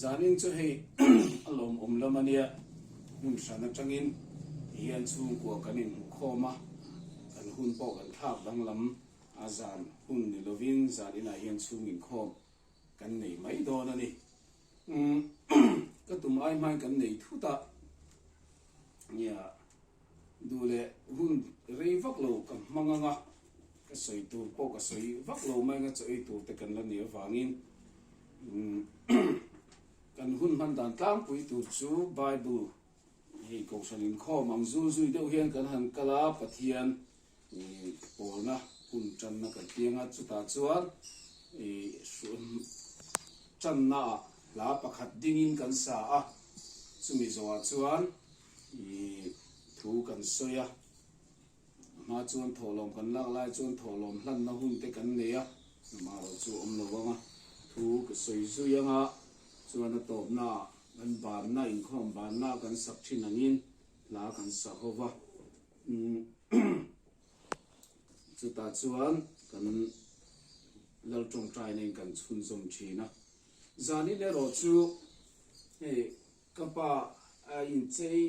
Zanin chu hei a lawmawm lam a nia, hmun hran atangin tihian chhungkua kan inhmukhawm a, kan hun pawh kan thlak danglam a zan hun ni lovin zan inah hian chhung inkhawm kan nei mai dawn a ni. Umm ka tum ai hmain kan nei thut a, nia duh leh hun rei vak lo ka hmang ang a, ka sawi tur pawh ka sawi vak lo mai anga chaw ei tur te kan la nih avangin umm kan hun hman dan tlangpui tur chu Bible hei kohhran inkhawm ang zul zui deuh hian kan han kal a, Pathian Pawlna hun tanna kan piang a, chutah chuan tannaah hla pakhat dingin kan sa a, chumi zawhah chuan thu kan sawi a, a hma chuan thawhlawm kan lak lai chuan thawhlawm hlanna hun te kan nei a, amaherawh chu awm lo ang a, thu ka sawi zui ang a, chuan a tawpnaah kan banna inkhawm banna kan sak thin angin hla kan sa ho va. Chutah chuan kan Lal tawngtaina in kan chhunzawm thin a. Zanin erawh chu hei ka pa a inchei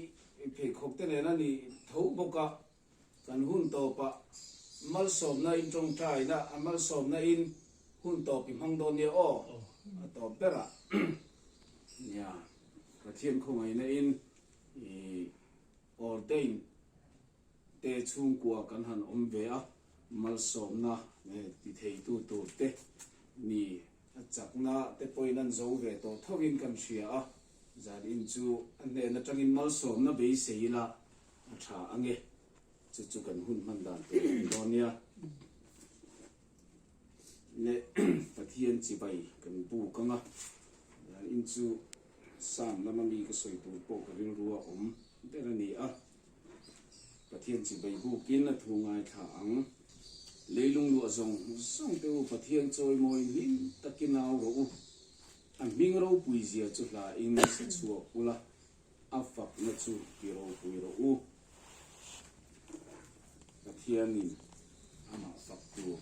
pheikhawk te nen a ni tho bawk a, kan hun tawpah malsawmna in tawngtaina a malsawmna in hun tawp i hmang dawn nia aw a tawp berah nia. Pathian khawngaihna in ih ordain te chhungkua kan han awm ve a, malsawmna ti theitu tur te ni a chakna te pawhin an zo ve tawh thovin kan hria a, zanin chu a hnen atangin malsawmna beisei ila a tha ange, chu chu kan hun hman dan tur a ni dawn nia. Leh Pathian chibai kan buk anga, zanin chu Psalm lama mi ka sawi tur pawh ka rilru a awm ber a ni a. Pathian chibai bukin a thu ngaithla ang. Leilung luah zawng zawng te u Pathian chawimawi hlim takin au rawh u. A hming ropui zia chu hlain sa chhuak ula, a fakna chu ti ropui rawh u. Pathianin amah fak tur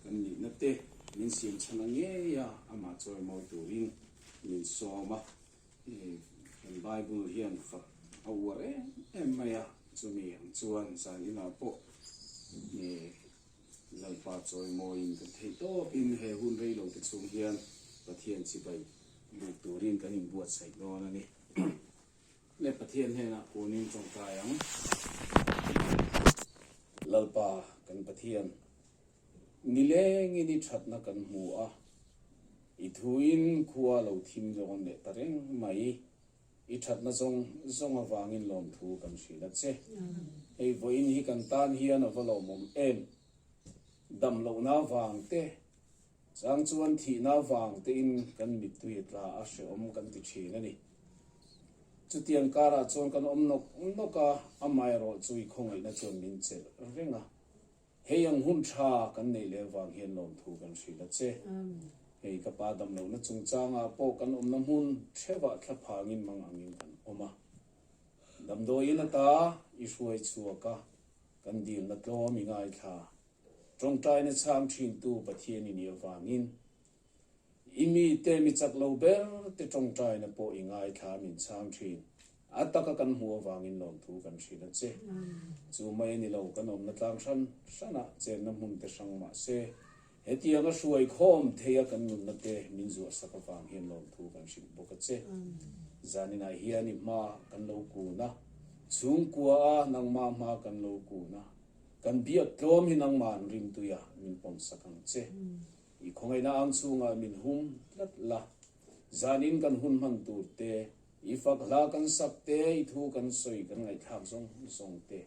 kan nihna te min siam chhan a ngei a, amah chawimawi turin min sawm a. Kan Bible hian fak a uar em em mai a, chumi ang chuan zan inah pawh Lalpa chawimawiin kan theih tawpin he hun rei lo te chhung hian Pathian chibai buk turin kan inbuatsaih dawn a ni. Le Pathian hnenah kunin tawngtai ang. Lalpa kan Pathian, Nilengin i thatna kan hmu a, i thuin khua lo thim dawn leh ta reng mai. I thatna zawng zawng avangin lawmthu kan hrilh a che. Hei vawiin hi kan tan hian a va lawmawm em? Dam lohna avang te, chang chuan thihna avang tein kan mittui a tla a hrehawm kan ti thin a ni. Chutiang karah chuan kan awm nawk nawk a, amaherawh chu i khawngaihna chuan min chelh reng a. Hei ang hun tha kan neih leh avang hian lawmthu kan hrilh a che. Hei ka pa damlohna chungchangah pawh kan awmna hmun theuhah thlaphangin mang angin kan awm a. Damdawiin ata i hruai chhuak a, kan dilna tlawm i ngaithla. Tawngtaina chhang thintu Pathian i nih avangin I mite mi chak lo ber te tawngtaina pawh i ngaithla min chhang thin. A taka kan hmuh avangin lawmthu kan hrilh a che. Chu mai a ni lo, kan awmna tlang hran hranah chenna hmun te hrang mah se, hetianga hruai khawm theia kan nunna te min zuahsak avang hian lawmthu kan hrilh bawk a che. Zaninah hian i hma kan lo kun a, chhungkua a nangmah hma kan lo kun a, kan biak tlawm hi nangmah an rimtuia min pawmsak ang che. I khawngaihna ang chhungah min hum tlat la, zanin kan hun hman tur te, i fak hla kan sak te, i thu kan sawi kan ngaihthlak zawng zawng te,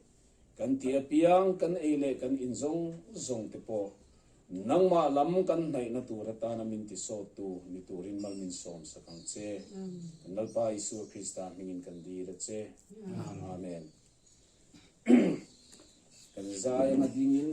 kan ti apiang kan ei leh kan in zawng zawng te pawh nangmah lam kan hnaihna tur atana min ti sawttu ni turin mal min sawm sak ang che. Kan Lalpa Isua Krista hmingin kan dil a che. Amen. Kan zai anga dingin.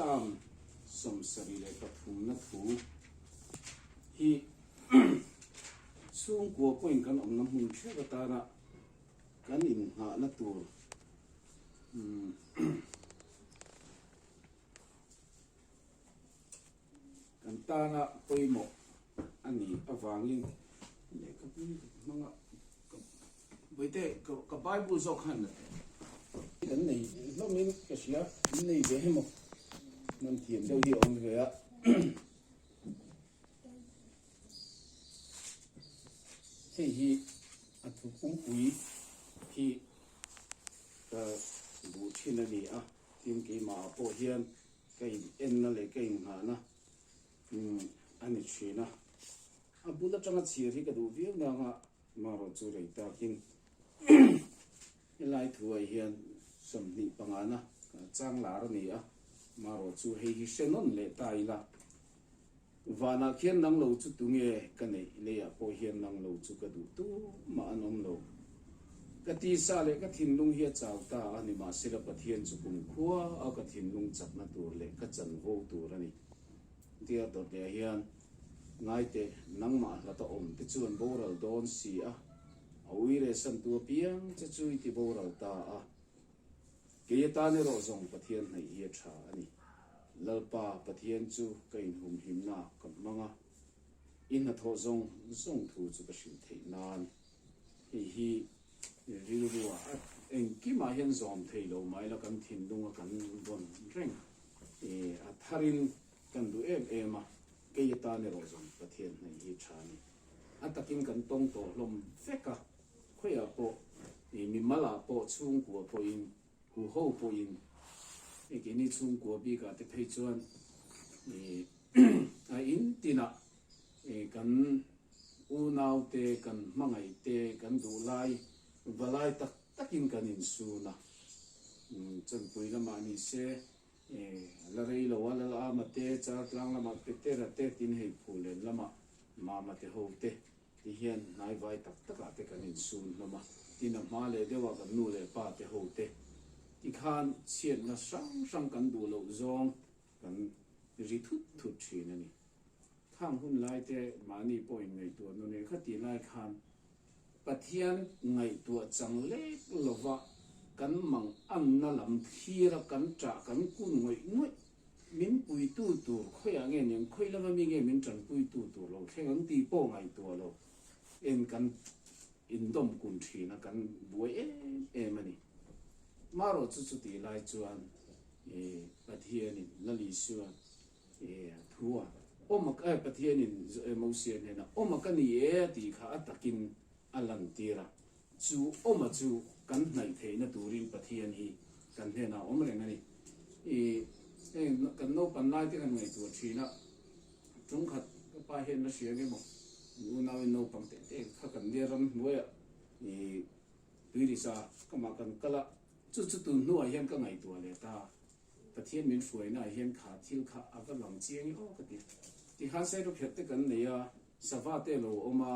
Psalm 73 na thu hi chhungkua pawhin kan awmna hmun theuh atana kan innghahna tur Kan tana pawimawh a nih avangin lehkhabu hmanga Bawihte ka Bible zawk khan la teh. Kan nei hlawmin ka hria, min nei ve hemaw hman thiam deuh hi a awm ve a. Hei hi a thu pumpui hi ka duh thin a ni a, tin keimahah pawh hian ka in enna leh ka innghahna a ni thin a. A bul atanga chhir hi ka duh viau nanga marawh chu rei takin helai thuah hian 20 pangana chang lar a ni a, marawh chu hei hi hre nawn leh ta ila. Vanah khian nang lo chu tunge ka neih leiah pawh hian nang lo chu ka duh tumah an awm lo. Ka tisa leh ka thinlung hi a chau ta a, nimahsela Pathian chu kumkhua a ka thinlung chakna tur leh ka chanvo tur a ni. Tia dawt leh hian, Ngaite, nangmah hlata awm te chuan boral dawn si a, a uire santu apiang che chu i ti boral ta a. Kei atan erawh zawng Pathian hnaih hi a tha a ni. Lalpa Pathian chu ka inhumhimna ka hmang a, i hnathawh zawng zawng thu chu ka hrilh theih nan. Hei hi rilrua a engkimah hian zawm thei lo mah ila kan thinlunga kan vawn reng a tharin kan duh em em a, kei atan erawh zawng Pathian hnaih hi tha a ni. A takin kan tawng tawh hlawm vek a, Khawiah pawh, i mimalah pawh chhungkua pawhin, huho pawhin, hei keini chhungkua bikah te phei chuan i a in tinah i kan unaute, kan hmangaihte, kan duhlai valai tak takin kan insun a. Chawnpui lamah ni se, i la rei lo a, Lalama te, Chartlang lamah Petera te, tin hei Phulen lamah Mama te ho te, Ti hian hnaivai tak takah te kan insun hlawm a, tin a hma leh deuhah kan nu leh pa te ho te ti khan chhiatna hrang hrang kan duh loh zawng kan ri thut thut thin a ni. Khang hun lai te mahni pawh inngaihtuah nun e kha tih lai khan Pathian ngaihtuah chang lek lova kan mang anna lam thlira kan ṭah kan kun ngawih ngawih Min puitu tur khawiah nge niang, khawi lama mi nge min tanpuitu tur lo thleng ang tih pawh ngaihtuah lo en kan indawm kun thin a, kan buai em em a ni. Marawh chu chutih lai chuan Pathianin Lal Isua thu a awm a, Pathianin Mosia hnenah awm a ka ni e a tih kha a takin a lantir a. Chu awma chu kan hnaih theihna turin Pathian hi kan hnenah a awm reng a ni. I heng kan naupan lai te kan ngaihtuah thin a, tungkhat ka pa hian la hria nge maw, kan unauin naupang teh teh kha kan nia ram hnuaiah i tuirisa kamah kan kal a, chu chu tun hnuah hian ka ngaihtuah leh ta. Pathian min hruainaah hian kha thil kha a va lang chiang e aw ka ti. Tikhan sairuphet te kan nei a, sava te a lo awm a,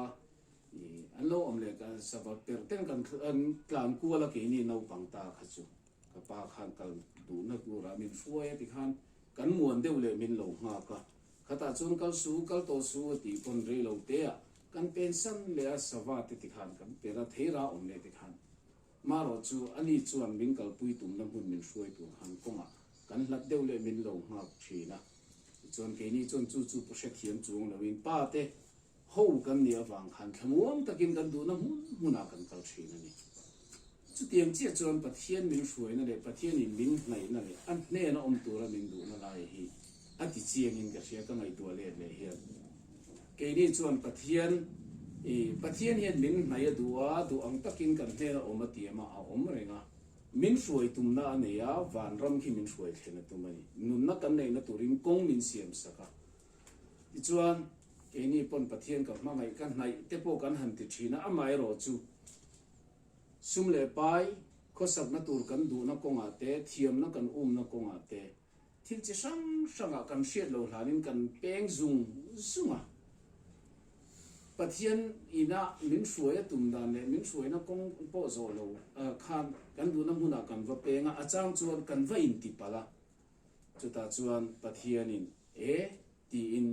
I an lo awm leh ka sava per ten kan an tlan kual a keini naupang ta kha chu ka pa khan kal duhna turah min hruai a tikhan kan muan deuh leh min lo nghak a khatah chuan kal su kal tawh su a tih pawn rei lo te ah kan pen san leh a sava te tikhan kan per a theira awm leh tikhan marawh chu ani chuan min kalpui tumna hmun min hruai tur khan kawngah kan hlat deuh leh min lo nghak thin a tichuan keini chuan chu chu hrethiam chuang loin pa te Ho kan nih avang khan thlamuang takin kan duhna hmun hmunah kan kal thin a ni. Chutiang chiah chuan Pathian min hruaina leh Pathianin min hnaihna leh a hnena awm tura min duhna lai hi a ti chiangin ka hria ka ngaihtuah let leh hian. Keini chuan Pathian i Pathian hian min hnaih a duh a, duh ang takin kan hnena awm a tiam a, a awm reng a. Min hruai tumna a nei a, vanram khi min hruai thlen a tum a ni. Nunna kan neihna turin kawng min siamsak a. Tichuan, keini pawn Pathian ka hmangaih ka hnaih te pawh kan han ti thin a, amaherawh chu sum leh pai khawsakna tur kan duhna kawngah te, thiamna kan umna kawngah te, thil chi hrang hrangah kan hriat loh hlanin kan peng zung zung a. Pathian ina min hruai a tum dan leh min hruaina kawng pawh zawh lo khan kan duhna hmunah kan va peng a, a chang chuan kan va intipalh a. Chutah chuan Pathianin e tiin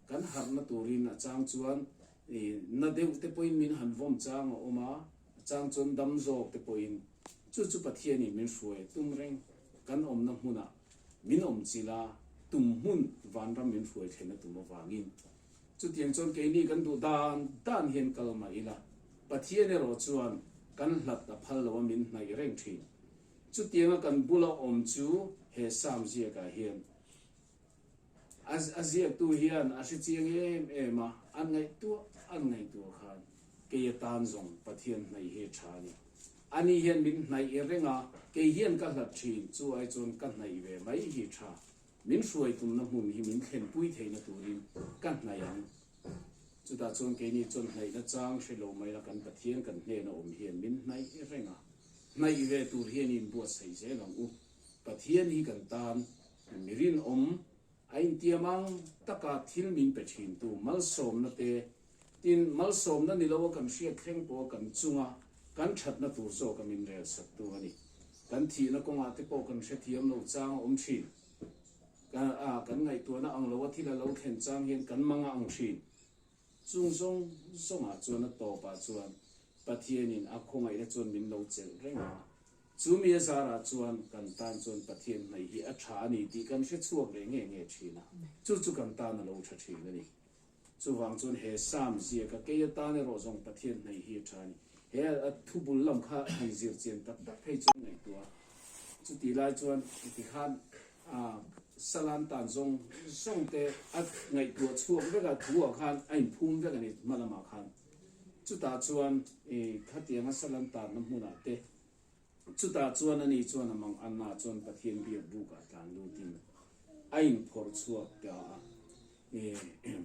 kan harhna turin a chang chuan na deuh te pawhin min han vawm chang a awm a, a chang chuan dam zawk te pawhin chu chu Pathianin min hruai a tum reng. Kan awmna hmunah min awm chilh a, tum hmun vanram min hruai thlen a tum avangin chutiang chuan keini kan duh dan dan hian kal mah ila, Pathian erawh chuan kan hlat a phal lo a min hnaih reng thin. Chutianga kan bula awm chu he Psalm ziakah hian a a ziaktu hian a hre chiang em em a, an ngaihtuah an ngaihtuah khan kei atan zawng Pathian hnaih hi a tha a ni. Ani hian min hnaih reng a, kei hian ka hlat thin, chu ai chuan ka hnaih ve mai hi tha. Min hruai tumna hmun hi min thlenpui theihna turin ka hnaih ang. Chutah chuan keini chuan hnaihna chang hre lo mai la kan Pathian kan hnena awm hian min hnaih reng a, hnaih ve tur hian i inbuatsaih zel ang u. Pathian hi kan tan mi rinawm a intiam ang taka thil min pe thintu malsawmna te, tin malsawmna ni loa kan hriat thleng pawha kan chunga kan thatna tur zawka min relsaktu a ni. Kan thihna kawngah te pawh kan hrethiam lo chang a awm thin. Ka kan ngaihtuahna ang loa thil a lo thlen chang hian kan mang a ang thin. Chung zawng zawngah chuan a tawpah chuan Pathianin a khawngaihna chuan min lo chelh reng a. Chu mi a zarah chuan kan tan chuan Pathian hnaih hi a tha a ni tih kan hre chhuak leh nge nge thin a. Chu chu kan tan a lo tha thin a ni. Chuvang chuan he Psalm ziaka kei atan erawh zawng Pathian hnaih hi a tha a ni. He a thu bul lam kha han zir chian tak tak phei chuan ngaihtuah a. Chutih lai chuan tikhan Salan tan zawng zawng te a ngaihtuah chhuak vek a, thu ah khan a inphum vek a ni hma lamah khan. Chutah chuan khatianga Salan tanna hmunah te Chutah chuan ani chuan a mang anna chuan Pathian biak bukah tlan lutin a inphawrh chhuak ta a.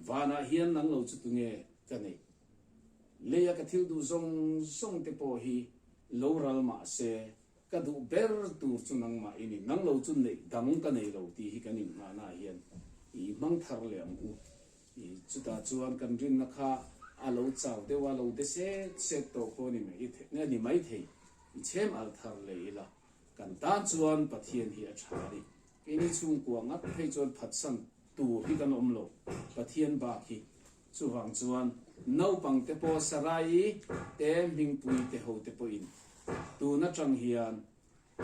Vanah hian nang lo chu tunge ka neih? Leia ka thil duh zawng zawng te pawh hi lo ral mah se, ka duh ber tur chu nangmah i ni. Nang lo chu neih dang ka nei lo tih hi kan inngahnaah hian i hmang thar leh ang u. Chutah chuan kan rinna kha a lo chau deuh a, lo de set set tawh pawh a ni mai thei. I chhem alh thar leh ila, kan tan chuan Pathian hi a tha a ni. Keini chhungkua ngat phei chuan phatsan tur hi kan awm lo, Pathian bak hi. Chuvang chuan naupang te pawh Sarai te hmingpui te ho te pawhin tun atang hian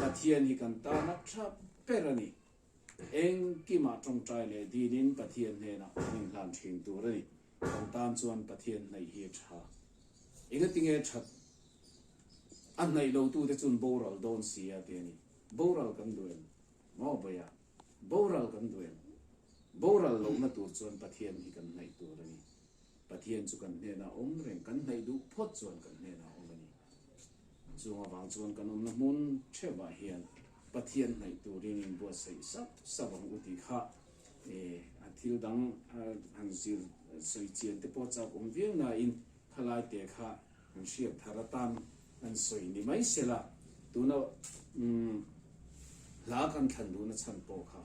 Pathian hi kan tan a tha ber a ni. Engkimah tawngtai leh dilin Pathian hnenah kan inhlan thin tur a ni. Kan tan chuan Pathian hnaih hi a tha. Engatinge that a hnaih lo tute chuan boral dawn si a ti a ni. Boral kan duh em? Maw Bawia? Boral kan duh em? Boral lohna tur chuan Pathian hi kan hnaih tur a ni. Pathian chu kan hnenah awm reng, kan hnaih duh phawt chuan kan hnenah awm a ni. Chung avang chuan kan awmna hmun theuhah hian Pathian hnaih turin inbuatsaih sap sap ang u tih kha a thil dang han zir sawi chian te pawh chak awm viau nain khalai te kha han hriat thar atan an sawi ni mai sela tuna hla kan thlan duhna chhan pawh kha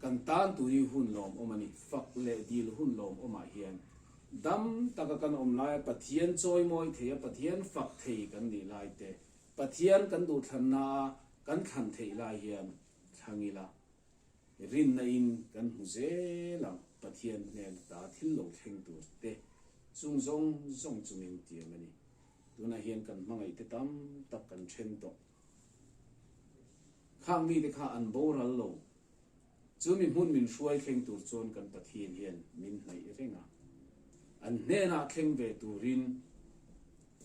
kan tan tuni hun lawmawm a ni. Fak leh dil hun lawmawmah hian Dam taka kan awm laia Pathian chawimawi thei a, Pathian fak thei kan nih lai te, Pathian kan duhthlanna a kan thlan theih lai hian thlang ila, rinna in kan hmu zel ang, Pathian hnen ta thil lo thleng tur te chung zawng zawng chungin tiam a ni. Tunah hian kan hmangaih te tam tak kan then tawh. Khang mite kha an boral lo. Chu mi hmun min hruai thleng tur chuan kan Pathian hian min hnaih reng a, an hnenah thleng ve turin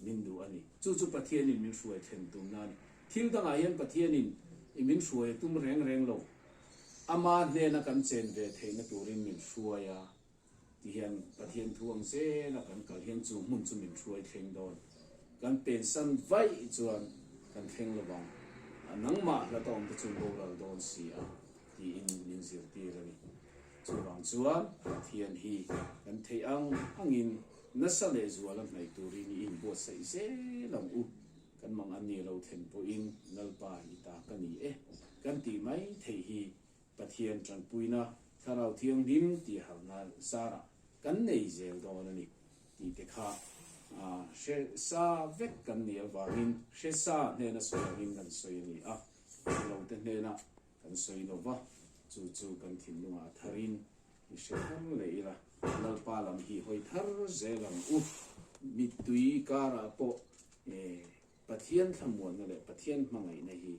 min duh a ni. Chu chu Pathianin min hruai thlen tumna a ni. Thil dangah hian Pathianin i min hruai a tum reng reng lo. Ama hnena kan chen ve theihna turin min hruai a. Ti hian Pathian thu ang zela kan kal hian chu hmun chu min hruai thleng dawn. Kan pensan vaih chuan kan thleng lo vang. A nangmah hla ta awm te chuan boral dawn si a tiin min zirtir a ni. Chuvang chuan Pathian hi kan theih ang angin nasa leh zuala hnaih turin i inbuatsaih zel ang u. Kan mang an ni lo thlen pawhin Lalpa i ta ka ni e kan tih mai theih hi Pathian tanpuina Thlarau Thianghlim tih harhna zarah kan nei zel dawn a ni tih te kha hre sa vek kan nih avangin hre sa hnena sawi angin kan sawi a ni a, hre lo te hnena kan sawi lo va. Chu chu kan thinlungah a tharin i hre thar leh ila, Lalpa lam hi hawi thar zel ang u. Mittui karah pawh Pathian thlamuanna leh Pathian hmangaihna hi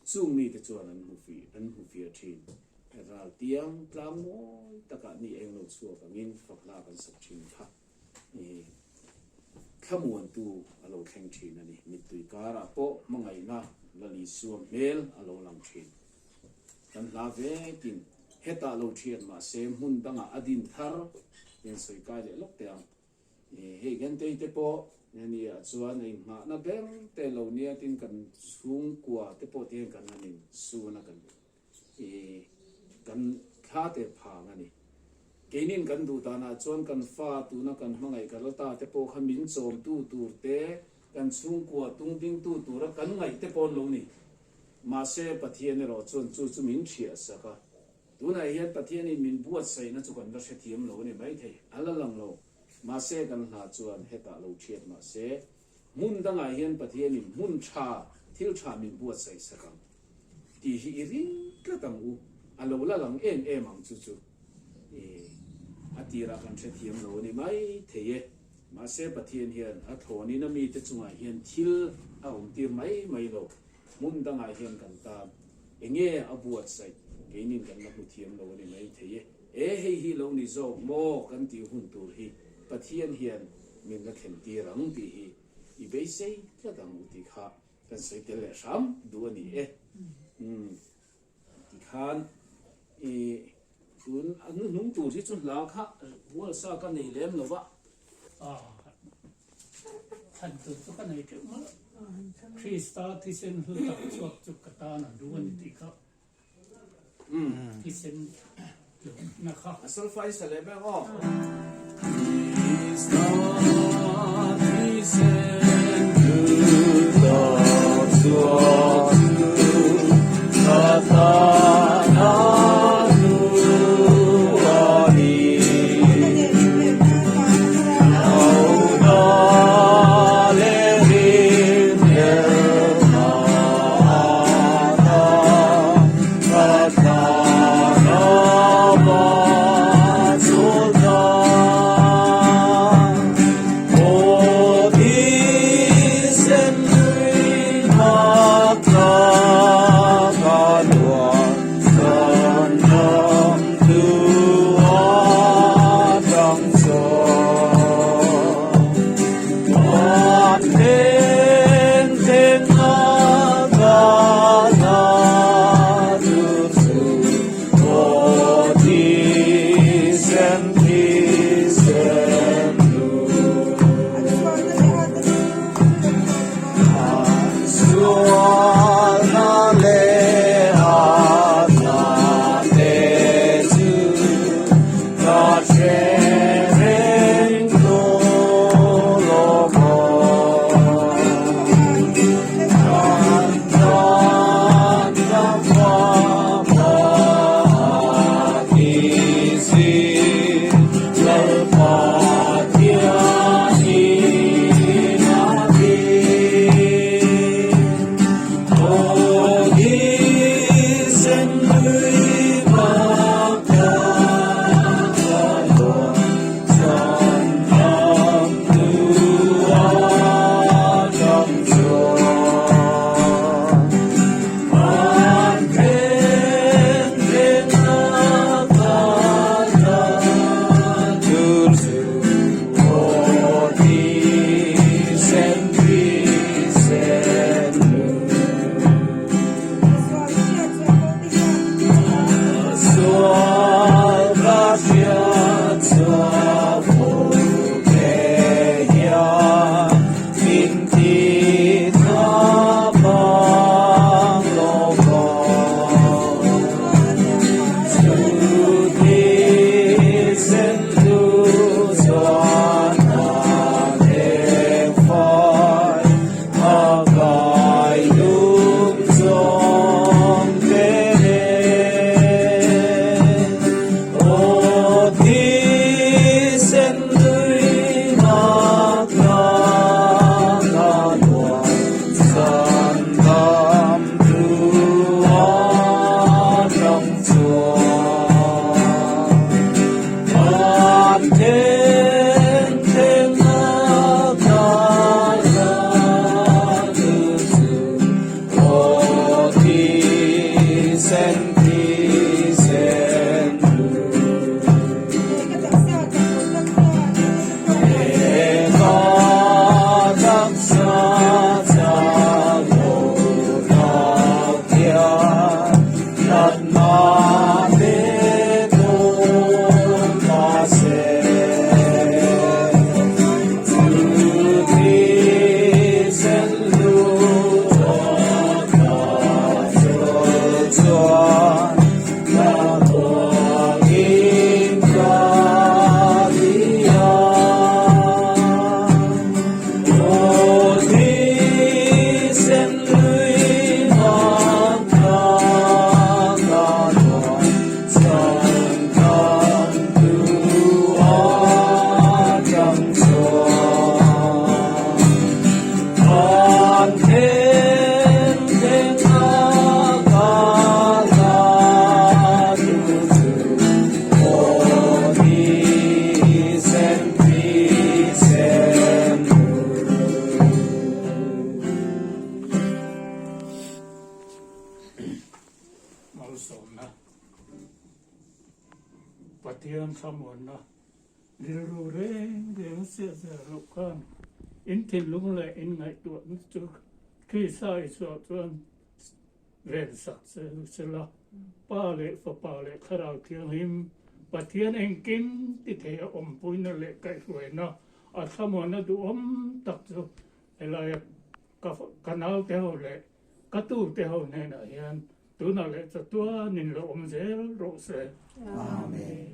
chung mite chuan an hmu an hmu fiah thin. Ral tiang tlang mawi takah ni eng lo chhuak angin fakhla kan sak thin kha thlamuantu a lo thleng thin a ni. Mittui karah pawh hmangaihna Lal Isua hmel a lo lang thin. Kan hla vekin hetah lo thiat mahse hmun dangah a din thar hian sawi kai leh lawk teh ang. Hei Gentei te pawh nia chuan a inghahna ber te lo nia tin kan chhungkua te pawh tihian kan han insun a kan kan thla te phang a ni. Keinin kan duh danah chuan kan fa tuna kan hmangaih ka la ta te pawh kha min chawmtu tur te kan chhungkua tungdingtu tura kan ngaih te pawh an lo ni. Mahse, Pathian erawh chuan chu chu min hriah sak a. Tunah hian Pathianin min buatsaihna chu kan la hrethiam lo a ni maithei, a la lang lo. Mahse, kan hla chuan hetah lo thiat mahse, hmun dangah hian Pathianin hmun tha, thil tha min buatsaih sak ang tih hi i ring tlat ang u. A lo la lang em em ang chu chu. I a tirah kan hrethiam lo a ni maithei e. Mahse, Pathian hian a thlawnin a mite chungah hian thil a awmtir mai mai lo. Hmun dangah hian kan tan enge a buatsaih keinin kan la hmu thiam lo a ni mai thei e. E hei hi lo ni zawk maw kan tih hun tur hi Pathian hian min la thlen tir ang tih hi i beisei tlat ang u tih kha kan sawi tel leh hram duh a ni e. Umm tikhan i tun a hnuhnung tur hi chu hla kha hualsa ka nei lem lo va. Thlan tur chu ka nei teuh mai. Krista thisen hlu tak chhuak chu ka tan a duh a ni tih kha thisen hlutna kha. A solfa i sa leh mek aw. Krista thisen hlu tak chhuak chu ka tan a duh a ni. Pathian thlamuanna rilru reng reng hriat zel loh khan in thinlung leh in ngaihtuahna chu Krista Isua chuan vensak che sela, Pa leh Fapa leh Thlarau Thianghlim Pathian engkim ti theia awmpuina leh kaihhruaina a thlamuanna duhawm tak chu helaia ka naute ho leh ka tute ho hnenah hian tunah leh chatuanin lo awm zel rawh se. Amen.